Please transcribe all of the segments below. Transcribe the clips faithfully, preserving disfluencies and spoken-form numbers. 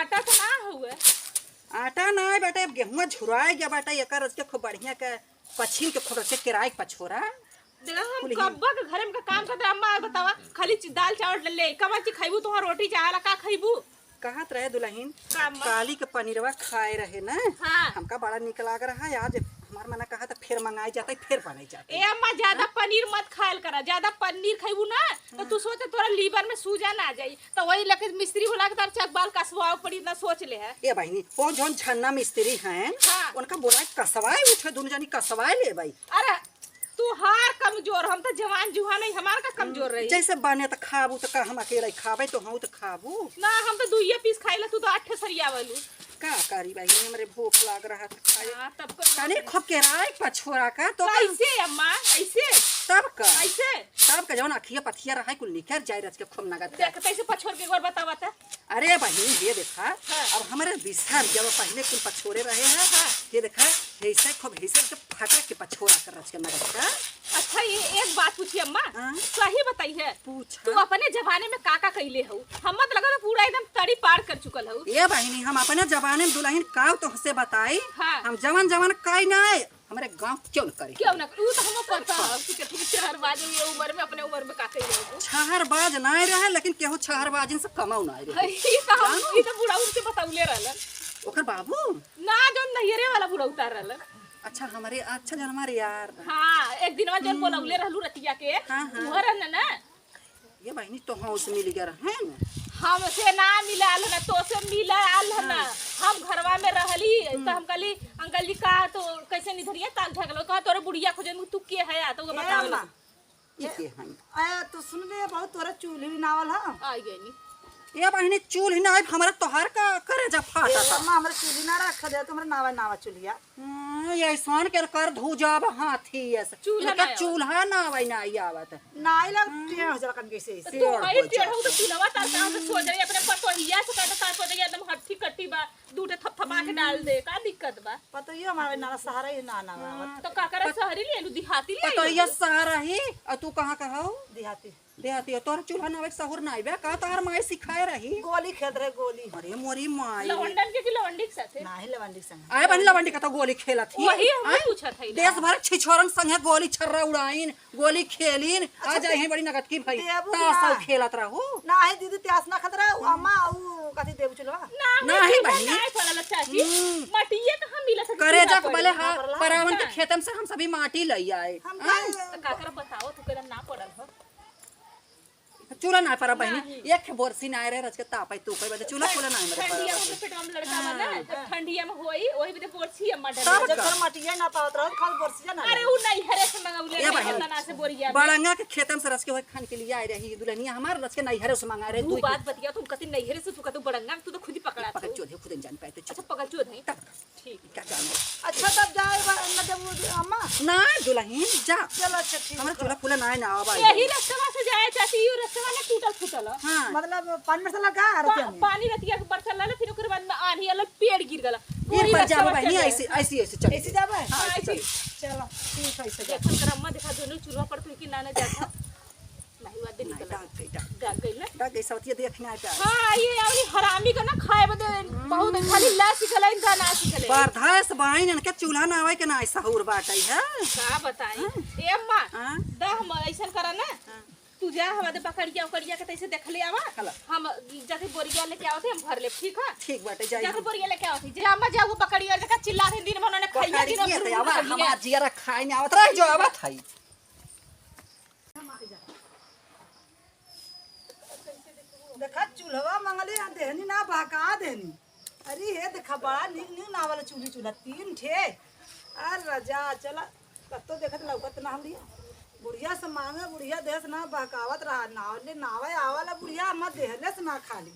आटा तो ना हुए। आटा ना है बेटा, अब गेहुआ झुराए गया बेटा, एकर रच के खूब बढ़िया के पछील के खूब रच के केराई के पछोरा। देखा, हम कुल ही। कब्बा के घरे में का काम करते, अम्मा बतावा, खाली ची-, दाल चावल ले, कब ची खइबू, तोहार रोटी चावल का खइबू? कहत रहे दुलहिन, का अम्मा? काली के पनीरवा खाए रहे ना, हाँ। हमका बड़ा निक लाग रहा है। आज हमार मना कहा तो फिर मंगाई जाता है, फिर बनाई जाता है। ए अम्मा, ज्यादा हाँ? पनीर मत खायल करा, ज्यादा पनीर खइबू ना तो हाँ। तू सोच तोरा लीवर में सूजन आ जाई, तो वही लेके मिस्त्री बोला के तार चकबाल कसवाओ पड़ी, इतना सोच ले है। ए बहिनी, वो जौन झन्ना मिस्त्री हैं, हाँ। उनका बोला कसवाए उठे, दोनों जनी कसवाए ले भाई। अरे तू हार कमजोर, हम तो जवान जुहान है, हमार का कमजोर रही। जैसे बने तो खाबू, तो का हम अकेले खाबे, तो हम तो खाबू। ना, हम तो दुइये पीस खाइला, तू तो आठ ठे सरियावलू। का करी बहिनी, हमरे भूख लाग रहा था खाए। हाँ, तब का तनी खूब केराई पछोरा का, तो कैसे अम्मा, ऐसे? तब का? ऐसे? तब का जौन अखिया पथिया रहा है, कुल निकर जाए रच के खूब नगद का। देख, कैसे पछोर के एक बार बतावा था? अरे बहिनी, ये देखा, हाँ। अब हमरे बिसर जब पहले कुल पछोरे रहे हैं, हाँ। ये देखा, ऐसे खूब ऐसे के फटक के पछोरा कर रच के नगद का। अच्छा, ये एक बात पूछी अम्मा, हाँ। सही बताई है, पूछा। तू अपने जमाने में का का कैले हो? हम मत लगा पूरा एकदम तड़ी पार कर चुकल हो। ये बहिनी, हम अपने जमाने में दुलहिन का तोहसे बताई, हाँ। हम जवन जवन काई ना आए, हमरे गाँव क्यों न करे। क्यों ना? ऊ तो हमको पता है कि केहू छहरबाज हुई है उम्र में, अपने उम्र में का कही रहे हो। छहरबाज नाय रहे, लेकिन केहू छहरबाजिन से कमाऊ नाय रहे। ई तो हम, जानो? ई तो बुढ़ऊ से बतौले रहलन। ओकर बाबू? ना, जो नैहरे वाला बुढ़ऊ उतार रहलन। अच्छा, हमरे, अच्छा, जो हमारे यार। हाँ, एक दिन जौन हम्म। बोलौले रहलू रतिया के, हाँ, हाँ। उहो रहन ना। ये बहिनी, तोहसे मिल गया रहे न? हमसे ना मिलाल है ना, तोसे मिलाल है ना। हाँ। हम घरवा में रहली, हम्म। तो हम कहली, "अंकल जी, का तो कैसे निधरिया ताल झगलो?" कहा, "तोरे बुढ़िया खोजे में तू के है?" आ, तो वो ए बताओ। अम्मा, ई के हन? ए, तो सुन ले, बहुत तोरा चूल्ही नावल है। आ गई नी। ये बहिनी, चूल्ही ना आइब, हमरा तोहार का करेजा फाटा ए था। अम्मा, हमरा चूल्ही ना रख दे, तो हमरा नावा, नावा चूल्हिया। हम्म, ये ऐसान के कर धुजाब हाथी ऐसे। चूल्हा इनका ना आवत। चूल्हा ना आवे, ना आवत। ना आइला, हम्म। टेढ़ हो जाला कन कैसे तो ऐसे। तू टेढ़ वही हो टेढ़ हो तो जाला। चूल्हा तार कहाँ से सो जाई, अपने पतोहिया से कहता तार पतोहिया एकदम हट्ठी कट्ठी बा, दू ठे थपथपा के डाल दे, का दिक्कत बा? पतोहिया हमारे ना सहारा ही ना, ना, ना आवत। तो का करे, शहरी ले लू, देहाती ले पतोहिया लू। सहारा ही, और तू कहाँ का हो? देहाती। देहाती हो, तोहर चूल्हा नावे के सहूर नाई बे, का तोहर माई सिखाए रही? गोली खेलत रहे, गोली। अरे मोरी माई। लवंडन के कि लवंडी के साथे? नाही, लवंडी के संग। आए बनी लवंडी का तो गोली खेलत ही। वही हम आए? पूछत हई ना। देश भर के छिछोरन संगे गोली छर्रा उड़ाइन, गोली खेलिन, आ अच्छा, जाए हैं बड़ी नगद की भाई। देबू ताश ना। खेलत रहू। नाही दीदी, ताश ना खेलत रहे, उ अम्मा, उ कथी देबू चूल्हा? ना, नाही नहीं, बहिनी। नहीं पड़ल चाची। हम्म। मटिया कहाँ मिलत है? करेजा के बले हा, हाँ, पड़ल। परावन के हाँ। खेतन से हम सभी माटी लई आए। हम हाँ? खाए। तो का करब बताओ, तू कदम ना पड़ल हो। चूल्हा ना परा बहिनी, नहीं। एक बोरसी ना रहे, रच के तापे तू कोई बजे चूल्हा, चूल्हा ना मेरे ठंडिया परा। में पेटवा में लड़का बा ना, हाँ। जब ठंडिया में होई, वही बजे बोरसी अम्मा डरे। तब जब का? घर मटिया ना पावत रहो, खाली बोरसिया ना अरे, रहे। उ नैहरे से मंगौले ए रहे, बहिनी, तना से बोरिया में। बड़ंगा के खेतन से रच के वही खान के लिए आए रही, दुल्हनिया हमार रच के नैहरे से मंगा रहे, तू दुई बात के। बतिया, तुम कति नैहरे से, तू कतौ बड़ंगा में, तू तो खुद ही पकड़ा पकड़ थो। चोद है, खुद जान पाए तो अच्छा, चुप। पकड़ चोद है। तब। ठीक। का जान दे। अच्छा, तब जाए बा-, न देबू अम्मा? ना, दुल्हन, जा। चलो, अच्छा, ठीक हमारा बा। चूल्हा फूला ना है ना, आवा यही रस्तवा से जाए, चाची, यू रस्तवा ना टूटल फूटल है। हाँ। मतलब, पानी बरसला का पा-, रतिया में? पानी रतिया के बरसल रहल, फिर ओकर बाद में आन्ही आयल, पेड़ गिर गला। फिर वही पर जाबो रस्तवा बहिनी, चले। ऐसे, ऐसे, ऐसे चल। ऐसे जाबे? हाँ, हाँ, ऐसे ऐसे। चल। चलो, ठीक है, ऐसे जा। देखन कर अम्मा, देखा, दोनों चूल्हा पर तू कि ना, ना जाता। नहीं, वो आदमी नहीं, निकल डाक गई, डाक। डाक गई ना? डाक गई, सवतिया देख ना, डाक। हाँ, ये अउरी हरामी का ना खाए बदे बहुत हम्म। खाली ला सिखले, इनका ना सिखले। बर्दाश्त बाइन, इनके चूल्हा ना आवे के ना, सहूर बाटे है। का बताई? हाँ। ए अम्मा, हाँ। दा हम ऐसन करा ना, हाँ। तू जा, हम आदे बकरिया उकरिया के तैसे देख ले आवा। हला। हम जाते बोरिया लेके आवत है, हम भर लेब, ठीक है? ठीक बाटे, जाई जाते हम। बोरिया लेके आवत है। जा अम्मा, जा वो बकरिया लेके चिल्ला दे, दिन भर उन्होंने खैया बकरिया दिन के भर आवा, भर हमार जियरा खाए ना आवत, रह जो आवत है। देखा, चूल्हवा मंगले आ देहनी ना, बहका देहनी। अरे हे देखा, बड़ा नीक नीक नावल चूल्ही चूल्हा, तीन ठे। अरे राजा, चला, कत्तो देखत लौकत ना हमरी। बुढ़िया से मांगे, बुढ़िया देस ना, बहकावत रहा, नावले नावे आवाला बुढ़िया, हम देहले से ना खाली।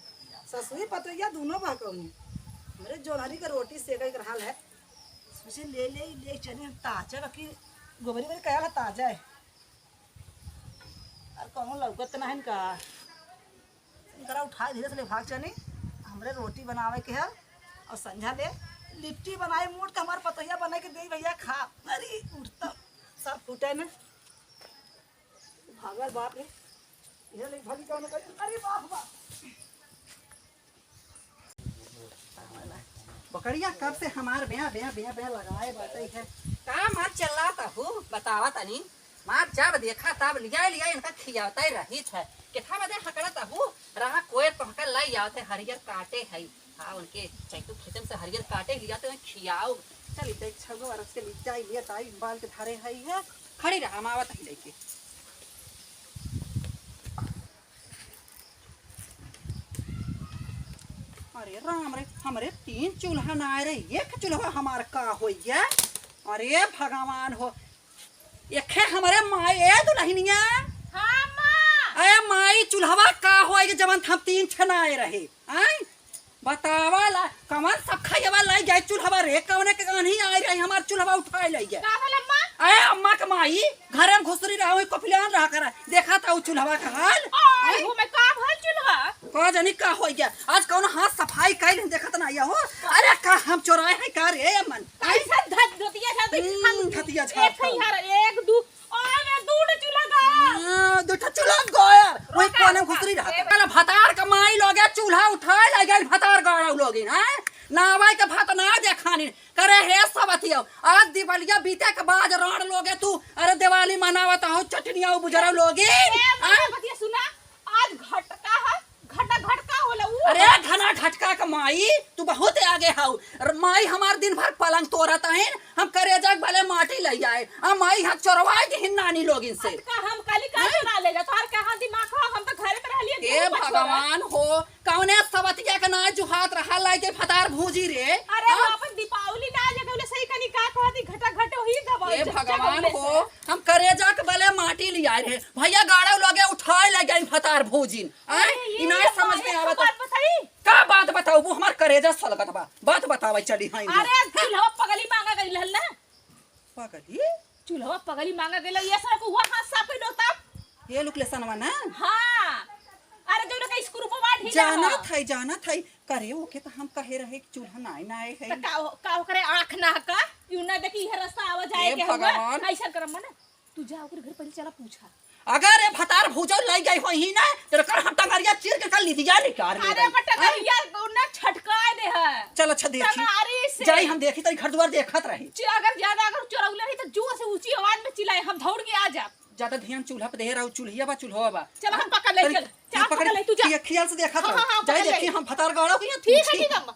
ससुरी पतोहिया दोनों बहकौनी। हमरे जोनहरी के रोटी सेके के रहल है। सोचे ले, ले, ले चली हम ताजा, बाकी गोबरी गोबरी कहे वाला ताजा है। और कहूँ लौकत ना है इनका। इनकरा उठाए धीरे से ले भाग चली। हमरे रोटी बनावे के है और संझा ले लिट्टी बनाए मूड के हमार पतोहिया बना के दे भैया खा। अरे उठता सब फूटे न। भागल बाप रे। इहे ले भागी कौन कर? अरे बाप बाप। करिया कब से हमार ब्याह, ब्याह, ब्याह, ब्याह लगाए बाटे है। का मार चिल्लात हू, बतावा तनी। मार जब देखा तब लिया, लिया इनका खियावता ही रहित है। केथा बदे हकड़त हू, रहा कोई तोहका लाई आवत है, हरियर काटे है। हाँ, उनके चैतू खेतन से हरियर काटे लिया तो खियाओ। चल, इधर छगो अरस के लिया, ये ताई बाल के धारे है, है। खड़ी रहा, हम आवत ही लेके। अरे राम रे, हमरे तीन चूल्हा ना आए रे, एक चूल्हा हमार का होइ गया? अरे भगवान हो, एखे हमरे माई, ए दुल्हनिया। हाँ, माँ। ए माई, चूल्हवा का होइ गया, जवन हम तीन ठे ना आए रहे? आय? बतावा ला, कवन सब खैबा लाई गए चूल्हवा रे, कवने के गान्ही आए रहे, हमार चूल्हवा उठाए लाई गए। का बोले, माँ? ए अम्मा के माई, घरे में घुसरी रहा, वही कोफिलान रहा करा। देखा था उ चूल्हवा का हाल? आय, हैं? वो में का भल चूल्हा? का जानी का होइ गया? आज कौनो हाथ सफाई कइल देखत ना आया हो। अरे का हम चोराए हैं का रे अम्मन? ऐसा धत धतिया झाड़ दे, हम्म, हम धतिया झाड़ एक ही दो। हर, एक, दू, अरे, दू ठो चूल्हा का। हाँ, दू ठो चूल्हा गोयर। वही रोका, कोने में रोका। घुसरी रहा। ए, पहले भतार का माई लोगे चूल्हा उठाए ला गइल, भतार गाड़ा लोगे, हैं? ना आवाई के भात ना देखानी। करे हे सवतिया, आज दिवालिया बीते के बाद राण लोगे तू, अरे दिवाली मनावत हो, चटनिया बुजरा लोगे, ए, हाँ? बतिया सुना, आज घटका है, घटा घटका होला उ। अरे घना घटका के माई, तू बहुत आगे हाउ। र-, माई हमार दिन भर पलंग तोड़त आहिन, हम करेजा के बले माटी लइ आए, आ माई हाथ चोरवाए दिहिन नानी लोगिन से। अटका हम काली का हैं? चुरा ले जा, तोहर कहाँ दिमाग हो, हम तो घरे में रहलिए, ए दू बछवा। भगवान हो, कौने सवतिया के ना जुहात रहा लाइके भतार भूजी रे? अरे हाँ? बाप रे, दीपावली ना आ जाए, बोले सही कनी का कहती, घटा घट वही दबाओ, ए जब, जब भगवान बोले हो, से। हम करेजा के बले माटी लियाए रहे। भैया गाड़व लगे उठाए ले गई भतार भूजिन। आय? अरे, ये, इनाय ये समझ बात, में एक आवत। बात बताई? का बात बताऊ? वो हमार करेजा सलगत बा। बात बतावे चली हाँ इन्हें। अरे, चूल्हा पगली मांगा गई हल ना? पगली? चूल्हा पगली मांगा गइल, ये सारा को हुआ हाथ साफ कइलो तब। ये लोग लेसनवा ना? हाँ। अरे, जो ना कहीं स्क्रू पर बांध ही ना जानत हो। है, जानत है। करे ओके तो हम कहे रहे कि चूल्हा नाई, नाई है। तो का, का ओकरे आँख ना का? यू ना देखी, ये रास्ता आवा जाए ए के हुआ। भगवान। ऐसा करम ना, तू जा ओकरे घर पहले चला पूछा। अगर ये भतार भूजो लई गई होई ही ना, तो कर हम टंगरिया चीर के कर लीजिए निकाल ले अरे, गई। बट टंगरिया उन्ना छटकाए दे है। चल, अच्छा, देखी। टंगारी से। जाई, हम देखी, तनी घर दुआर देखत रही। ची-, अगर ज्यादा अगर चोरौले रही, तो जोर से ऊंची आवाज में चिल्लाए, हम दौड़ के आ जा। ज्यादा ध्यान चूल्हा पे दे रहा, चूल्हिया बा, चूल्हा बा। चल, हम पकड़ ले, तनी चल। चल, हम पकड़ पकड़ ले, ले, तू जा। ये ख्याल से देखत हाँ, रहो। हाँ, हाँ, जाई पकड़ ले। देखी, हम भतार गाड़ा के यहाँ ठीक है, ठीक है, अम्मा।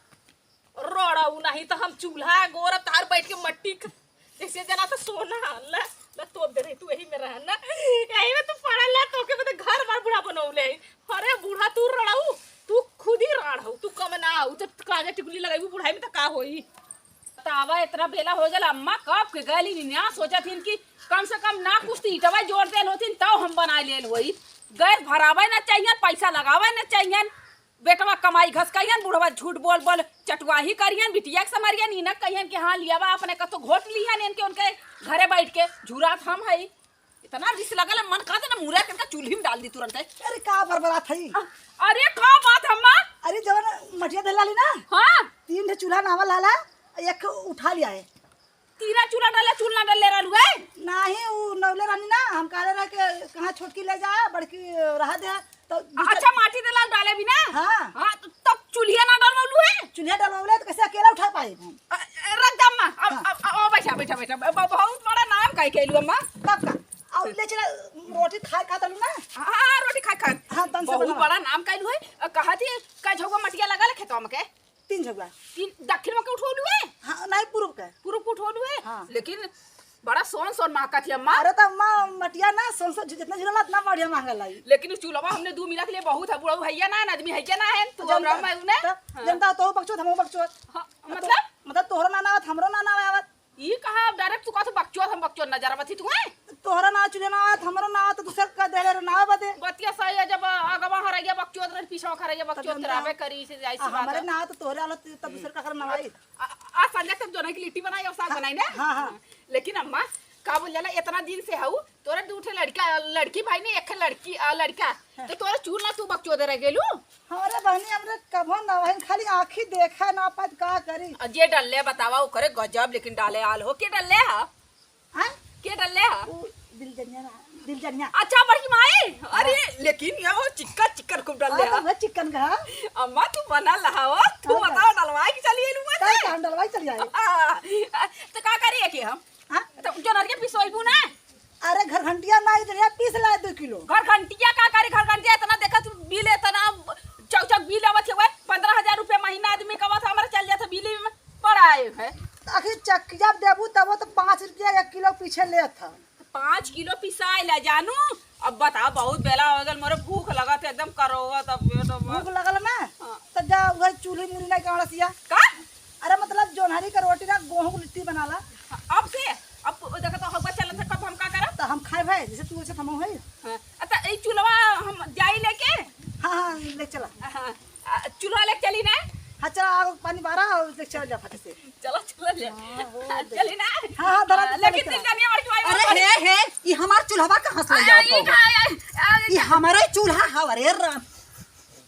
रोड़ा उ नहीं तो हम चूल्हा गोरा तार बैठ के मट्टी क-, जैसे जना तो सोना, ला, ला तोप दे रही, तू यही में रह ना, यही में तू पड़ल ला, तोके में तो घर बार बूढ़ा बनौले है। अरे बूढ़ा तू रड़ाऊ, तू खुद ही राड़ हो, तू कम ना हो, तो काजा टिकुली लगाई बुढ़ाई में तो का होई? बतावा, इतना बेला हो गल, अम्मा कब के गली निन्या सोचत हिन कि कम से कम ना कुछ तो ईटवा जोड़ देल होथिन, तब हम बना लेल होई। गैस भरावे ना चाहिए, पैसा लगावे ना चाहिए, बेटवा कमाई घस कहियन, बुढ़वा झूठ बोल बोल चटवाही करियन, बिटिया के समरियन, इनक कहियन कि हाँ, लियावा अपने कतो घोट लिहन इनके, उनके घरे बैठ के झुरात हम हई। इतना रिस लगल है, मन कहत है ना, मुरा के इनका चूल्ही में डाल दी तुरंत है। अरे का बरबरात है? अ-, अरे का बात अम्मा? अरे जवन मटिया धइल लाली ना? हाँ। तीन ठे चूल्हा नावल लाला, एक उठा लिया है। तीना चूल्हा डाले, चूल्हा डाले रहलू है? नाही, उ नौले रहनी ना, हम कहले रहे कि कहाँ छोटकी ले जा, बड़की रह दे, तो दूसरा अच्छा, माटी दलाल डाले भी ना? हाँ। हाँ, तो तब चूल्हिया ना डलवलू है? चूल्हिया डलवले तो कैसे अकेला उठा पाए हम? अ, अ, रख दे अम्मा, अब, हाँ। अब, अब, अब बैठा, बैठा, बैठा, ब-, ब-, बहुत बड़ा नाम काहे कैलू अम्मा? तब का? अब ले चला, रोटी खाए खात रहलू ना? हाँ, हाँ, रोटी खाए खात। हाँ, तन से बहुत बनावा। बड़ा नाम कैलू है। अ, कहा थी, का झोंका मटिया लगा ले खेतवा में के? तीन झगुआ। तीन, दक्षिण में के उठौलू है? हाँ, नहीं, पूरब के। पूरब के उठौलू है? हाँ। लेकिन बड़ा सोन सोन महकत है अम्मा। अरे तो अम्मा, मटिया ना सोन सोन जितना झुलाला उतना बढ़िया महंगा लाई। लेकिन उस चूल्हा हमने दू मिला के लिए बहुत है, बुढ़ऊ भैया ना, आदमी है क्या ना है, तू जनता, हमरा में उन्हें? तो हाँ। जनता तो बकचोद, हम बकचोद। हाँ, तो मतलब? मतलब तोहरो ना ना आवत, हमरो ना ना आवत। ई कहा direct तू कहत बकचोद, हम बकचोद नजर आवत ही तुम्हें? तोहरा ना चुने ना आवत, हमरो ना आवत, तो दूसर का देले रे ना बदे। बतिया सही है, जब अगवा हरैया बकचोद रही, पीछवा हरैया बकचोद तब रहबे करी, इसे ऐसी आ, बात हमरे है। ना आवत, तो तोहरे आवत, तब दूसर का घर ना आई। आ, आ, संजय तब जोना की लिट्टी बनाई और साग हाँ, बनाई ना? हाँ, हाँ। लेकिन अम्मा, का बोल जाला, इतना दिन से हऊ, तोरे दू ठे लड़का, लड़की भाई ने, एक लड़की, आ, लड़का, हाँ। तो तोरे चूर ना तू बकचोद रह गेलू? हमरे बहनी हमरे कभो ना वही खाली आँखी देखा ना पात का करी। आ, जे डल्ले बतावा ओकरे गजब, लेकिन डाले आल हो के डल्ले हा? हाँ? के डल्ले हा? उ दिलजनिया ना। दिल जनिया। अच्छा बड़की माई, अरे हाँ। लेकिन ये हो चिक्कन चिक्कन खूब डाल ले हाँ, तो हा। वह चिक्कन का। अम्मा तू बना लहा हो, तू हाँ, बताओ बस। डलवाई के चली आइलू मत। तब काम डलवाई चली आई। हाँ, तो का करी है कि हम? हाँ? तो जोनहरिया पिसोइबू ना? अरे घरघंटिया ना इधर है, पीस लाए दो किलो। घरघंटिया का करी, घरघंटिया इतना देखा तू बिल इतना चौक चौक बिल आवत है, वह पन्द्रह हजार रुपया महीना आदमी का आवत, हमारे चल जाता बिल में पड़ा है। आखिर चक्किया देबू तब वो तो पाँच रुपया एक किलो पीछे लेत है। पाँच किलो पिसाए ला जानू। अब बता, बहुत बेला हो गल, मोरे भूख लगत है, एकदम करोवत अब पेट अब। भूख लगल ना? हाँ। तो जा उहे चूल्ही मुड़ी नहीं कहाँ रसिया। का? अरे मतलब जोनहरी का रोटी ना, गेहूं की लिट्टी बना ला। अब से? अब देखो तो हवा चलत है, कब हम का करब? तो हम खाए भाई, जैसे तू वैसे हम है। हाँ। अच्छा, ई चूल्हा हम जाई लेके? हाँ, हाँ, ले चला। हाँ, आ, चूल्हा लेके चली ना? हाँ, चला, आओ, पानी बारा और ले चल जा फटे से। चलो, चलो, ले। हाँ, हो, आ, दे। चली ना? हाँ, हाँ, धरा, आ, धरा, लेकिन धरा। दिल जानिए हमारे क्यों आई अरे, बात हे, हे, ई हमार चूल्हवा कहाँ से ले आ, जाओ ई तो? का, आ, आ, ई हमारे चूल्हा है, अरे राम।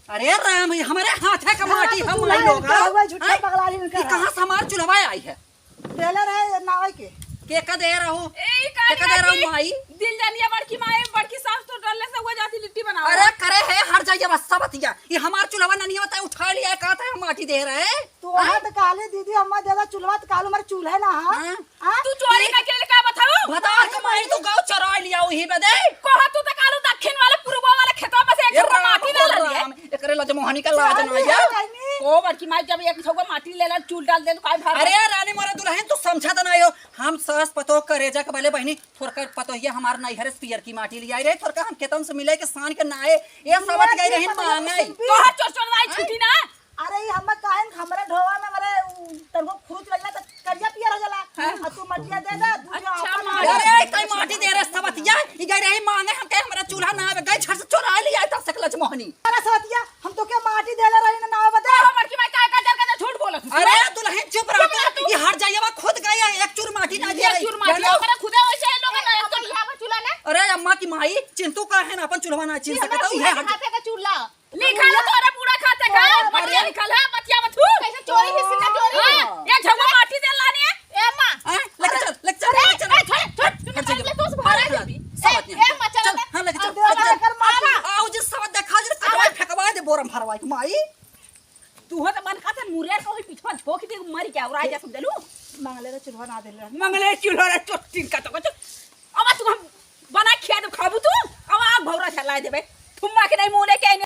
अरे राम, ई हमारे हाथ है कमाटी, हाँ, तो हम चूल्हा नहीं लोग, इनका हाँ? हुआ, झूठा हैं? पगला ही इनका ई है। कहाँ से हमार चूल्हवा आई है? देले रहे नावे के। के का दे रहू? ए, ई के का दे रहू कि माई? दिल जानिया बड़की माई, बड़की सास तो डरले से हुआ जाती लिट्टी बनावे। अरे करे है, हर जाइए बस सब बतिया। ई हमार चूल्हवा ननिया होता है, उठा लिया, कहा था हम माटी दे रहे। तो हैं? वहाँ तो काले दीदी, हमार ज्यादा चूल्हा तो कालू हमारे चूल्हे ना हा। हाँ। हाँ? तू चोरी का के का बताऊ? बता के माई तू गौ चराई लिया वही बदे। कहा तू तो कालू दक्षिण वाले पूर्व वाले खेतवा में से एक ये ठो राम, माटी ले ओ ले लिए। राम, एकरे लजमोहनी का लाज अरे ना यार। रानी। ओ बड़की माई, जब एक ठो माटी ले ला, चूल डाल दे तो काय भाग? अरे रानी मोरे दुल्हन, तू समझत ना हो। हम सास पतोह करेजा के बले बहिनी, थोरका पतोहिया हमार नैहर से पियर की माटी ले आई रहे, थोरका हम खेतन से मिले के सान के नाए, ये सबत गई रही मांगे। तोहर चोर चोर नाई छुटी ना। अरे, ई हमें काहे न हमरे ढोवा में मरे, उ, तनको खुरुच लग जाला, त करिया पियर हो जाला। हाँ। आ तू मटिया दे दे, दूध अच्छा, आपन माटी। अरे, कई माटी दे रहे, सबतिया, ई गई रही मांगे, हम कहे, हमरा चूल्हा ना आवे, गई झट से चोरा लिया, तब से लजमोहनी। अरे, सबतिया, हम तो के माटी देले रही ना, ना आवे बदे। हाँ, बड़की माई, का, का, का, का झूठ बोलत हूँ? अरे, दुल्हन, चुप रह चुप रह तू। तू। ई हर जाइए, खुद गई है, एक चूर माटी ना दे एक रही। चूर माटी, जानो? ओकरे खुदे वैसे है, लोग ना, एक तो यहाँ पर चूल्हा ले। अरे, अम्मा की माई, चिंतू का है ना, अपन चूल्हा ना चिन ये सकता, हमारे ये बूढ़ा हट। खाते का चूल्हा। निकालो तोरे बूढ़ा खाते का, अरे, बतिया अरे। निकाल, हाँ, बतिया मत तू। कैसे चोरी की सीधा चोरी? हाँ, ये झगड़ा माटी दे लानी है। ए माँ। हाँ, लेके चल, लेके चल, अरे, लेके चल। ए, छोड़, छोड़, हट जाइए। ले, तू से बाहर आ हट, जाओ। सब ए, आदमी। ए, माँ, चल चल, ना। हाँ, लेके चल, अब लेके चल। कर मार। आवा। आओ, जे सब देखा, जे कटवा फेंकवा दे, बोरम भरवा के माई। तू हो तो मन खाते मुरिया को ही पिछवा झोंक दे, मर गया, और आ जा, समझ लू। मंगले रे चूल्हा ना दे ले। मंगले चूल्हा रे चोटिन का तो, अब तू हम बना खिया दे, खाबू तू? अब आग भौरा चला देबे। ठुम्मा के नहीं मुँह लेके आइने।